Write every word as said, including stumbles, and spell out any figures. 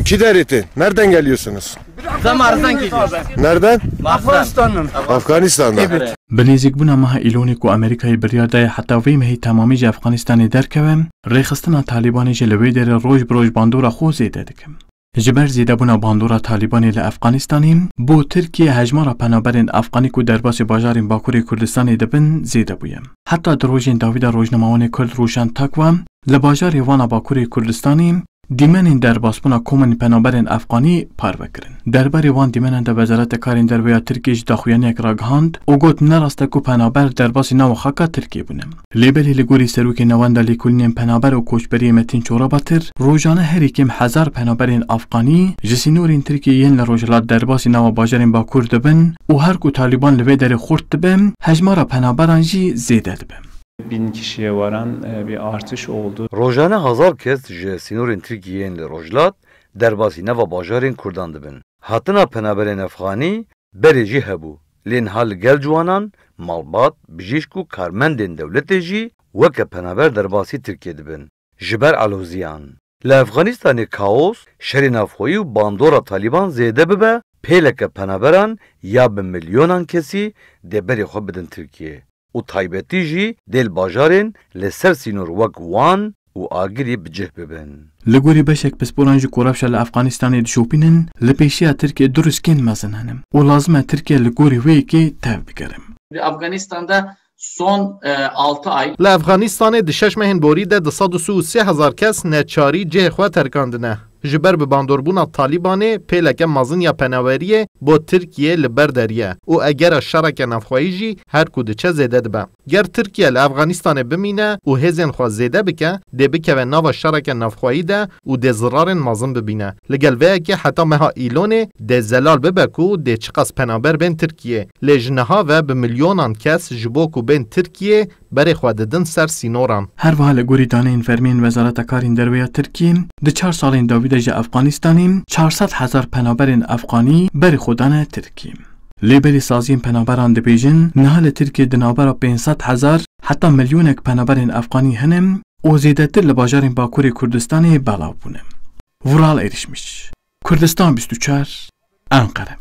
Çi derê te? Nereden geliyorsunuz? Biz Mars'tan geliyoruz. Nereden? Mars'tan. Afganistan'dan. Afganistan'dan. Evet. Bi nêzîkbûna meha Îlonê ku Amerîkayê biryar daye heta vê mehê temamî ji Efxanistanê derkeve, rêxistina Talîbanê jî li wê derê roj bi roj bandora xwe zêde dike. Ji ber zêdebûna bandora Talîbanê li Efxanistanê, bo Tirkiye hejmara penaberên Efxanî ku derbasî bajarên Bakurê Kurdistanê dibin, zêde bûye. Heta di rojên dawî de rojnamewanê Kurd Rûşen Takwa li bajarê Wan a Bakurê Kurdistanê dîmenên derbasbûna komên penaberên Efxanî parve kirin. Derbarê wan dîmenan de Wezareta Karên Derve ya Tirkiyê jî daxuyaniyek ragihand û got, ne rast e ku penaber derbasî nava xaka Tirkiyê bûne. Lê belê li gorî Serokê Navenda Lêkolînên Penaber û Koçberiyê Metîn Çorabatir, rojane herî kêm hezar penaberên Afganî ji sînorên Tirkiyê yên li rojhilat derbasî nava bajarên Bakur dibin û her ku Talîban li vê derê xurt dibe, hejmara penaberan jî zêde dibe. Bin kişiye varan, e, bir artış oldu. Rojane hezar kes ji sînorên Tirkiyê yên li rojhilat derbasî nava bajarên Kurdan dibin. Hatina penaberên Efxanî berê jî hebû. Lê niha li gel ciwanan, malbat, bijîşk û karmendên dewletê jî weke penaber derbasî Tirkiyê dibin. Ji ber aloziyan. Li Efxanistanê kaos, şerê navxweyî û bandora Talîban zêde bibe, pêleke penaberan ya bi milyonan kesî dê berê xwe bidin Tirkiyê û taybetî jî dê li bajarên li ser sînor wek Wan û Agirî bi cih bibin. Li gorî beşek pisporan jî ku rewşa li Efxanistanê dişopînin, li pêşiya Tirkiyê du riskên mezin hene û lazim e Tirkiye li gorî wê yekê tev bigere. Afganistan'da son, e, altı ay. Li Efxanistanê di şeş mehên borî de du sed û sî û sê hezar kes neçarî cihê xwe terkandine. Ji ber bi bandorbûna Talîbanê pêleke mezin ya penaweriyê bo Tirkiyê li ber deriye û egera şereke navxweyî jî her ku diçe zêde dibe. Ger Tirkiye li Efxanistanê bimîne û hêzên xwe zêde bike, dê bikeve nava şereke navxweyî de û dê zirarên mezin bibîne. Li gel vê yekê heta meha Îlonê dê zelal bibe ku dê çiqas penaber bên Tirkiyê. Lê ji niha ve bi milyonan kes ji bo ku bên Tirkiyê berê xwe didin ser sînoran. Her wiha li gorî daneyên fermî yên Wezareta Karên Derve ya Tirkiyê, di çar salên dawî de ji Efxanistanê çar sed hezar penaberên Efxanî berê xwe dane Tirkiyê. Lê belê saziyên penaberan dibêjin, niha li Tirkiyê di navbera pênc sed hezar heta milyonek penaberên Efxanî hene û zêdetir li bajarên Bakurê Kurdistanê belav bûne. Vural Erişmiş, Kurdistan bîst û çar, Enqere.